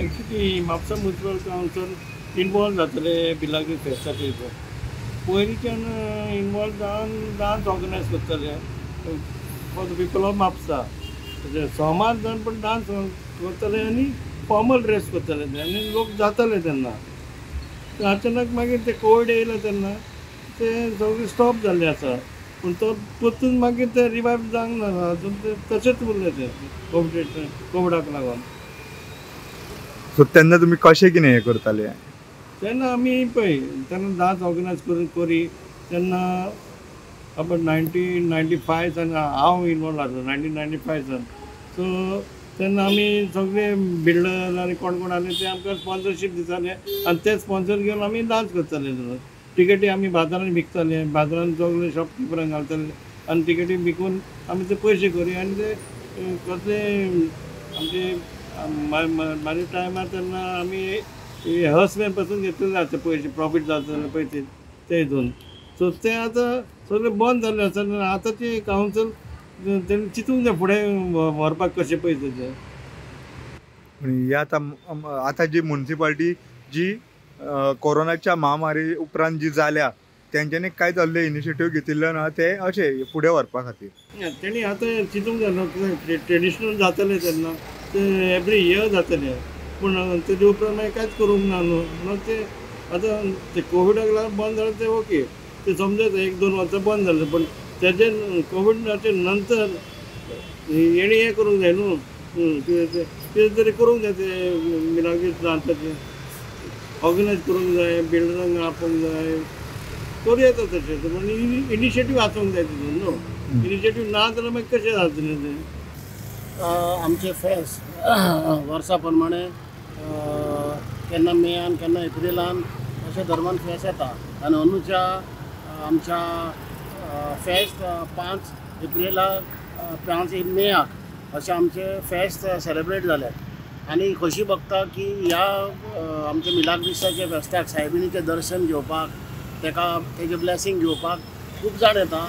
Actually Mapusa municipal council involve जातले मिलाग्रीस फेस्ताचे पयलींच्यान involve जावन डांस ऑर्गनायज करताले for the people of Mapusa. सोमार जावन पण डांस करताले आनी फॉर्मल ड्रेस करताले ते आनी लोक जाताले तेन्ना. अचानक मागीर ते कोवीड येयलो तेन्ना ते सगळें स्टॉप जाल्लें आसा. पूण तो परतून मागीर ते रिवायव जावंक ना, अजून ते तशेंच उरलें ते कोविडाक लागून. सो तेन्ना तुमी कशें कितें हें करताले? तेन्ना आमी पळय तेन्ना डांस ऑर्गनायज करून करी तेन्ना आपण 1995 सान हांव इनवॉल्व आसलो 1995 सान. सो तेन्ना आमी सगळे बिल्डर आनी कोण कोण आसले ते आमकां स्पॉन्सरशीप दिताले आनी ते स्पॉन्सर घेवन आमी डांस करताले. टिकेटी आमी बाजारान विकताले, बाजारान सगळे शॉपकिपरांक घालताले आनी टिकेटी विकून आमी ते पयशे करी आनी ते कसले आमचे म्हाज्या टायमार तेन्ना आमी हर्समॅन पासून घेतलेले आसता पयशे, प्रॉफीट जाताले पळय ते हितून. सो ते आतां सगळें बंद जाल्लें आसा. आतांचे कावन्सील तेणी चिंतूंक जाय फुडें व्हरपाक कशें पयशे ते. हे आतां आतां जी म्युनिसिपालिटी जी कोरोनाच्या महामारी उपरांत जी जाल्या तेंच्यांनी कांय जाल्ले इनिशिएटीव घेतिल्ले ना ते अशें फुडें व्हरपा खातीर तेणी आतां चिंतूंक जाय. ट्रेडिशनल जातालें तेन्ना ते एवरी इयर जातालें, पूण तेजे उपरांत मागीर कांयच करूंक ना न्हू. म्हणून ते आतां ते कोविडाक लागून बंद जालें ते ओके, ते समजता 1-2 वर्सां बंद जालें, पूण तेजे कोविडाचे नंतर हेणी हें करूंक जाय न्हू, कितें तरी करूंक जाय. ते मिलाग्रीस डांसाचें ऑर्गनायज करूंक जाय, बिल्डरांक आपोवंक जाय, करूं येता तशें. पूण इनिशिएटीव आसूंक जाय तितून न्हू. इनिशिएटीव ना जाल्यार मागीर कशें जातलें तें? आमचें फेस्त वर्सा प्रमाणे केन्ना मेयान केन्ना एप्रिलान अशें धर्मान फेस्त येता आनी अंदूच्या आमच्या फेस्त 5 एप्रिलाक 5 मेयाक अशें आमचें फेस्त सेलेब्रेट जालें. आनी खोशी भोगता की ह्या आमच्या मिलाग्रिसाच्या फेस्ताक सायबिणीचें दर्शन घेवपाक, तेका तेजें ब्लेसींग घेवपाक खूब जाण येता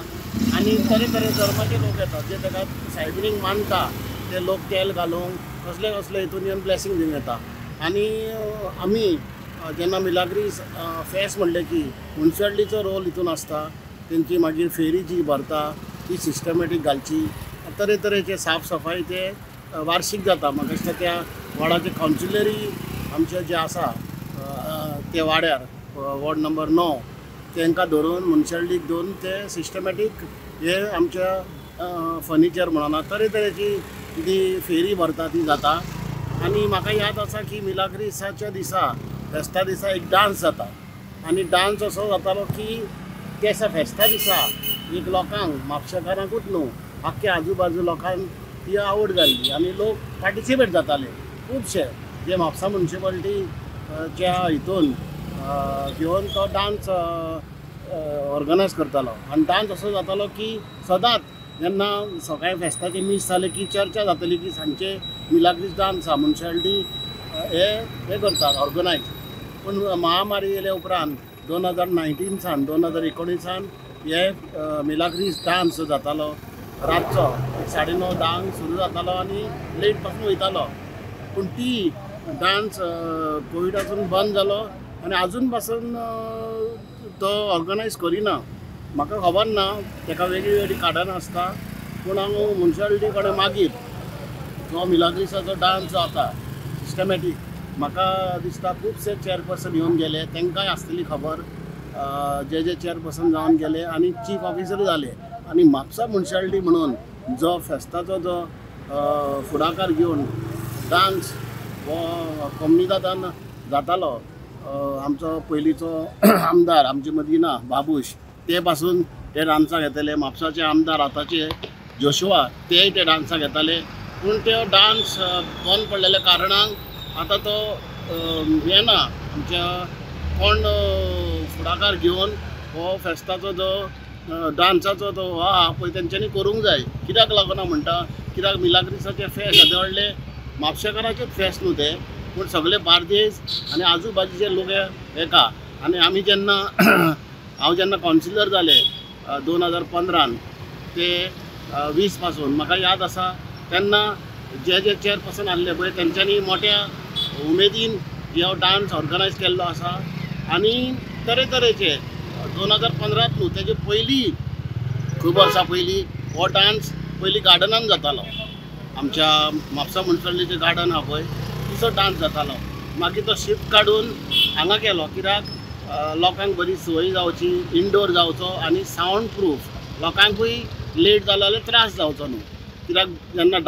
आनी तरेतरे धर्माचे लोक येतात जे तेका सायबिणीक मानता ते लोक तेल घालूंक कसले कसले हितून येवन ब्लेसींग दिवंक येता. आनी आमी जेन्ना मिलाग्रीस फेस्त म्हणलें की म्युनिसिपालिटीचो रोल हितून आसता, तेंची मागीर फेरी जी भरता ती सिस्टमॅटीक घालची, तरेतरेचे साफ सफाई ते वार्षीक जाता. म्हाका दिसता त्या वॉर्डाचे कावन्सिलरी आमचे जे आसा ते वाड्यार वॉर्ड नंबर 9 तांकां धरून म्युनिसिपालिटीक धरून ते सिस्टमॅटीक हे आमच्या फर्निचर म्हणना तरेतरेची ती फेरी भरता ती जाता. आनी म्हाका याद आसा की मिलाग्रिसाच्या दिसा फेस्ता दिसा एक डांस जाता आनी डांस असो जातालो की त्या दिसा फेस्ता दिसा एक लोकांक म्हापशेकारांकूच न्हू आख्खे आजू बाजू लोकांक ती आवड जाल्ली आनी लोक पार्टिसिपेट जाताले खुबशे जे म्हापसा म्युनिसिपालिटीच्या हितून घेवन तो डांस ऑर्गनायज करतालो. आनी डांस असो जातालो की सदांच जेन्ना सकाळी फेस्ताचें मीस जालें की चर्चा जातली की सांजचे मिलाग्रीस डांस आहा म्युनिसिपालिटी हे हे करतात ऑर्गनायज. पूण महामारी येयल्या उपरांत 2019 सान 2019 हे मिलाग्रीस डांस जातालो रातचो 9:30-10 सुरू जातालो आनी लेट पासून वयतालो. पूण ती डांस कोविडासून बंद जालो आनी आजून पासून तो ऑर्गनायज करिना. म्हाका खबर ना तेका वेगळी वेगळी कारणां आसता, पूण हांव म्युनिसिपालिटी कडेन मागीर जो मिलाग्रिसाचो डांस जो जाता सिस्टमॅटीक म्हाका दिसता खुबशे चेअरपर्सन येवन गेले तांकांय आसतली खबर, जे जे चेअरपर्सन जावन गेले आनी चीफ ऑफिसर जाले. आनी म्हापसा म्युनिसिपालिटी म्हणून जो फेस्ताचो जो फुडाकार घेवन डांस हो कोमुनिदादान जातालो, आमचो पयलींचो आमदार आमचे मदीं ना बाबूश ते पासून ते डांसाक येताले, म्हापसाचे आमदार आतांचे जोशुआ तेय ते डांसाक येताले. पूण ते डांस बंद पडलेल्या कारणान आतां तो येना. आमच्या कोण फुडाकार घेवन हो फेस्ताचो जो डांसाचो तो आहा पळय तेंच्यांनी करूंक जाय. कित्याक लागून हांव म्हणटा, कित्याक मिलाग्रिसाचें फेस्त येदें व्हडलें म्हापशेकाराचें फेस्त न्हू तें, पूण सगळे बार्देस आनी आजू बाजूचे लोक एका. आनी आमी जेन्ना हांव जेन्ना कावन्सिलर जालें 2015 ते 20 पासून म्हाका याद आसा तेन्ना जे जे चेअरपर्सन आहले पळय तेंच्यांनी मोठ्या उमेदीन हो डांस ऑर्गनायज केल्लो आसा आनी तरेतरेचे 2015 न्हू तेजे पयलीं खूब वर्सां पयलीं हो डांस पयलीं गार्डनान जातालो. आमच्या म्हापसा मुन्सिपालिटीचें गार्डन आहा पळय तिचो डांस जातालो. मागीर तो शिफ्ट काडून हांगा केलो कित्याक लोकांक बरी सोय जावची, इनडोर जावचो आनी सावंड प्रूफ, लोकांकूय लेट जालो जाल्यार त्रास जावचो न्हू. कित्याक जेन्ना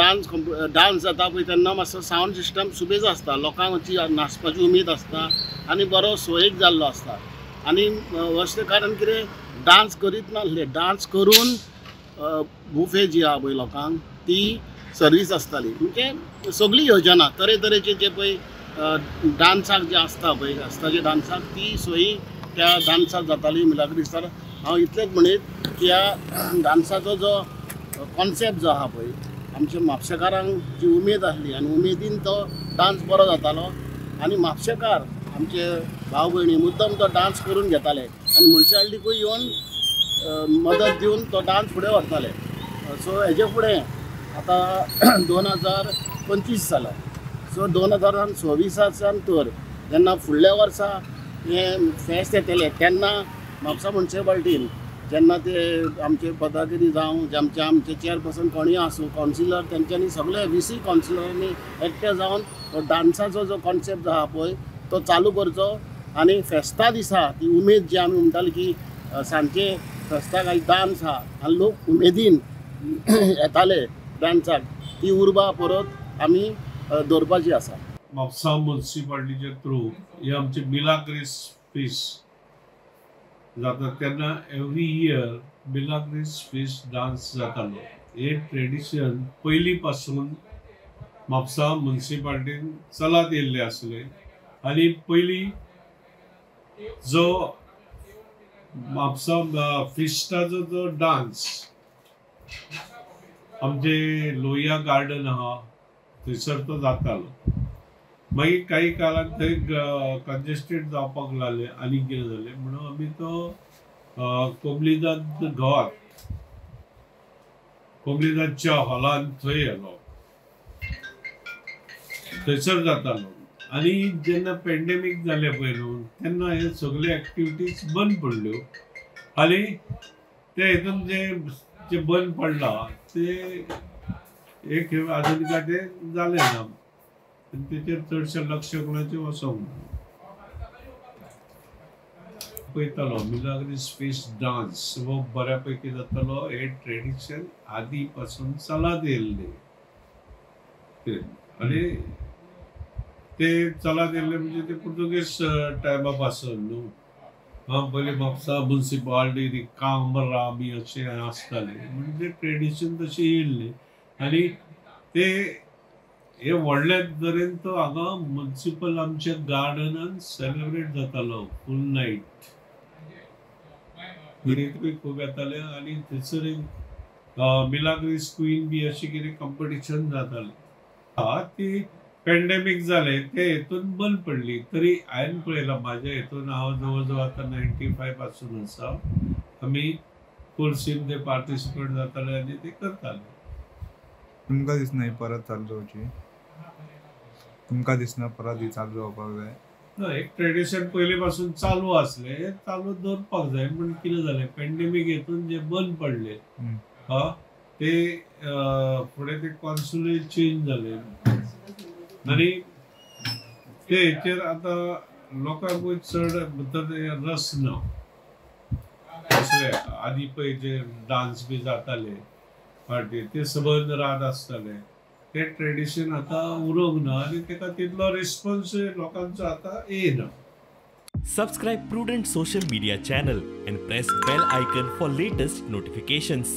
डांस जाता पळय तेन्ना मातसो सावंड सिस्टम सुबेज आसता, लोकांक नाचपाची उमेद आसता आनी बरो सोयीक जाल्लो आसता. आनी वचतें कारण कितें डांस करीत नासले, डांस करून बुफे जी आहा पळय लोकांक ती सर्वीस आसताली. म्हणजे सगळी योजना तरेतरेचे जे पळय डांसाक जे आसता पळय फेस्ताच्या डांसाक ती सोयी त्या डांसाक जाताली मिलाग्रिसार. हांव इतलेंच म्हणीत की ह्या डांसाचो जो कॉन्सेप्ट जो आहा पळय आमच्या म्हापशेकारांक जी उमेद आसली आनी उमेदीन तो डांस बरो जातालो आनी म्हापशेकार आमचे भाव भयणी मुद्दम तो डांस करून घेताले आनी मुन्सिपालिटीकूय येवन मदत दिवन तो डांस फुडें व्हरताले. सो हेजे फुडें आतां 2025 जाला, सो 2026 तर जेन्ना फुडल्या वर्सा हें फेस्त येतलें तेन्ना म्हापसा मुन्सिपालिटीन जेन्ना ते आमचे पदाधिकारी जावं आमचे आमचे चेअरपर्सन कोणूय आसूं कावन्सिलर तेंच्यांनी सगळे VC कावन्सिलरांनी एकटे जावन तो डांसाचो जो कॉन्सेप्ट आहा पळय तो चालू करचो आनी फेस्ता दिसा ती उमेद जी आमी म्हणटाली की सांजचे फेस्ताक आयज डांस आहा आनी लोक उमेदीन येताले डांसाक, ती उर्बा परत आमी दवरपाची आसा. म्हापसा मुन्सिपालिटीच्या थ्रू हे आमचे मिलाग्रीस फीस्ट जाता तेन्ना every year Milagres feast dance जातालो. हे ट्रेडिशन पयलीं पासून म्हापसा मुन्सिपालिटीन चलत येयल्लें आसलें आनी पयलीं जो म्हापसा फिस्टाचो जो डांस आमचे लोहिया गार्डन आहा थंयसर तो जातालो. मागीर काही काळान थंय कंजेस्टेड जावपाक लागलें आनी कितें जालें म्हणून आमी तो कोमलीदाद घरात कोमलीदादच्या हॉलान थंय येलो, थंयसर जातालो. आनी जेन्ना पेंडेमीक जालें पळय न्हू तेन्ना हे सगळे एक्टिविटीज बंद पडल्यो आनी ते हितून जे जे बंद पडला ते एक आजून काय ते जालें ना, तेचेर चडशें लक्ष कोणाचें वचोंक ना. पळयतालो मिलाग्रीस फीस्ट डांस हो बऱ्या पैकी जातालो. हे ट्रेडिशन आदी पासून चलत येयल्लें ते आनी ते चलत येयल्लें म्हणजे ते पुर्तुगेज टायमा पासून न्हू. हा पयलीं म्हापसा मुन्सिपालिटी कामरा बी अशें आसतालें म्हणजे ट्रेडिशन तशें येयल्लें आनी ते हे व्हडल्या तरेन तो हांगा मुन्सिपल आमच्या गार्डनान सेलिब्रेट जातालो फूल नायट. गिरेकूय खूब येताले आनी थंयसर एक मिलाग्रीस क्वीन बी अशें कितें कंपिटिशन जातालें. हा ती पेंडेमीक जालें ते हेतून बंद पडली तरी हांवें पळयलां म्हाज्या हेतून हांव जवळ जवळ आतां 95 पासून आसा आमी फूल सीम ते पार्टिसिपेट जाताले आनी ते करताले. तुमकां दिसना ही परत चालू जावची? तुमकां दिसना परत ही चालू जावपाक जाय? ना, एक ट्रेडिशन पयलीं पासून चालू आसलें, चालू दवरपाक जाय. पूण कितें जालें पेंडेमीक हेतून जे बंद पडले हा ते फुडें ते कॉन्सुलय चेंज जाले आनी ते हेचेर आतां लोकांकूय चड भितर रस ना. दुसरे आदी पळय जे डांस बी जाताले पार्टी ते सबंद रात आसताले ते ट्रेडिशन आतां उरूंक ना आनी तेका तितलो रिस्पोन्स लोकांचो आतां येयना. Subscribe Prudent social media channel and press bell icon for latest notifications.